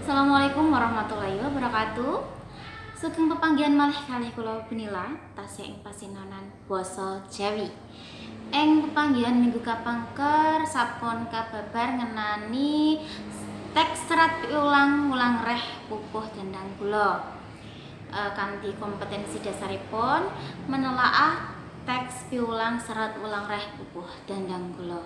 Assalamualaikum warahmatullahi wabarakatuh. Sugeng pepanggihan malih kalih kula Bunila tasih ing pasinaonan basa Jawi. Ing pepanggihan minggu kapengker sampun kababar ngenani teks serat piulang wulang reh pupuh dandang gula. Kanthi kompetensi dasaripun menelaah teks piulang serat wulang reh pupuh dandang gula.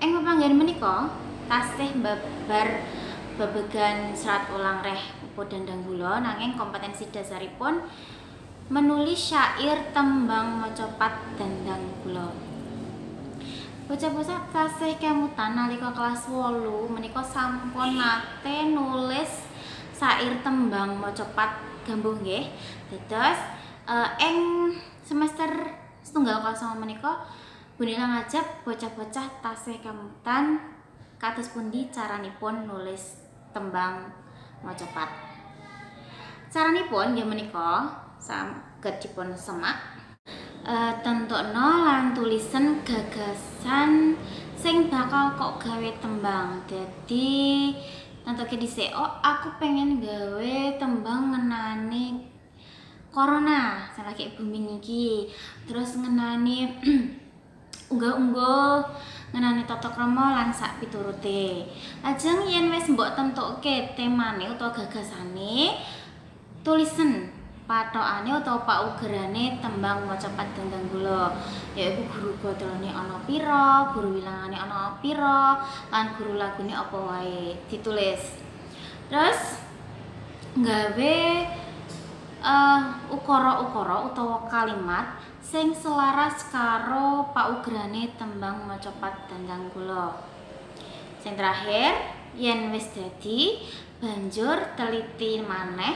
Ing pepanggihan menika tasih babar babagan serat wulang reh pupuh dandang gula, nanging kompetensi dasaripun menulis syair tembang macapat dandang gula. Bocah-bocah tasih kemutan nalika kelas 8 menika sampun nate nulis syair tembang macapat gambuh nggih. Dados ing semester setunggal kelas 9 menika Bunila ngajak bocah-bocah tasih kemutan kados pundi caranipun nulis tembang macapat. Caranipun nggih menika saged dipun semak. Tentokno lan tulisen gagasan sing bakal kok gawe tembang. Dadi tentoke dhisik, oh aku pengen gawe tembang ngenani corona sing lagi booming iki. Terus ngenani unggah-ungguh, ngenani tata krama lan sak piturute. Lajeng yen wis mbok tentuke temane utawa gagasane, tulisen pathokane utawa paugerane tembang macapat dandang gula, yaiku guru gotrane ana pira, guru wilangane ana pira, lan guru lagune apa wae ditulis. Terus nggawe ukara-ukara utawa kalimat sing selaras karo paugerane tembang macapat dandang gula. Sing terakhir, yen wis dadi, banjur teliti maneh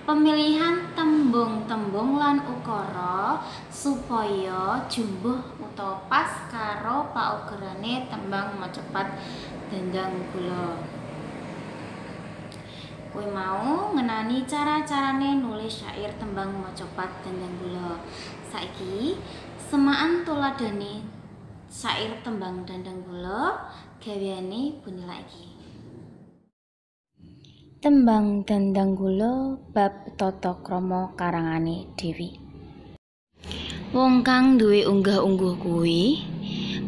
pemilihan tembung-tembung lan ukara supaya jumbuh utawa pas karo paugerane tembang macapat dandang gula. Kuwi mau ngenani cara-carane nulis syair tembang macapat dandang gula. Saiki semaan tuladhane syair tembang dandang gula gaweane Bunila iki. Tembang dandang gula bab tata krama karangane Dewi. Wong kang duwe unggah-ungguh kuwi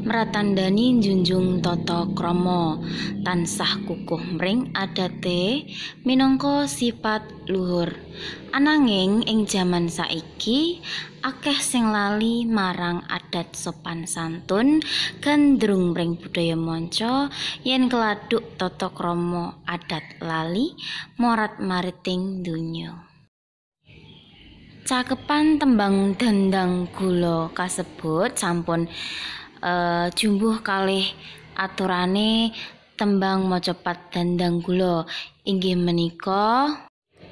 mratandani njunjung tata krama, tansah kukuh mring adate minangka sifat luhur. Ananging ing jaman saiki akeh sing lali marang adat sopan santun, gandrung mring budaya manca, yen keladuk tata krama adat lali morat-mariting donya. Cakepan tembang dandang gula kasebut sampun jumbuh kalih aturane tembang macapat dandang gula, inggih menika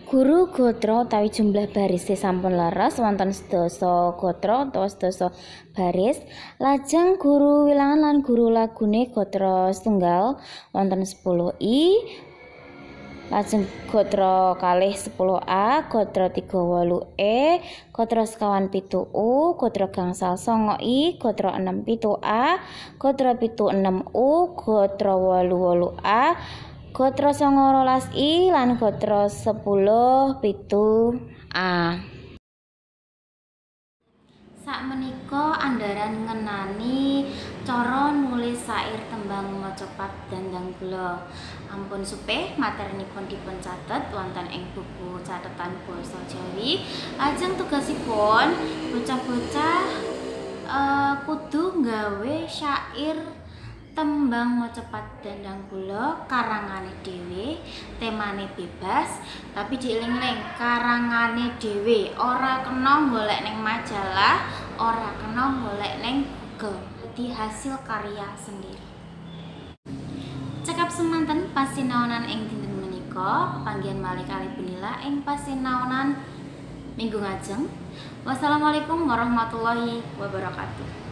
guru gotra utawi jumlah barise sampun leres wonten sedasa gotra utawa sedasa baris, lajeng guru wilangan lan guru lagune gotra setunggal wonten 10 i, lajeng gotra kalih 10 a, gotra 3 8 e, gotra 27 u, gotra gangsal 9 i, gotra 6 7 a, gotra 7 6 u, gotra 8 8 a, gotra 9 12 i, lan gotra 10 7 a. Sakmenika andharan ngenani cara nulis syair tembang macapat dandang gula. Ampun supe materinipun dipun catet wonten ing buku catetan basa Jawi. Lajeng tugasipun bocah-bocah kudu nggawe syair tembang macapat dandang gula karangane dhewe, temane bebas, tapi dieling-eling karangane dhewe, ora kena golek ning majalah, ora kena golek ning Google. Dadi hasil karya sendiri. Cekap semanten pasinaonan ing dinten menika, pepanggihan malih kalih Bunila ing pasinaonan minggu ngajeng. Wassalamualaikum warahmatullahi wabarakatuh.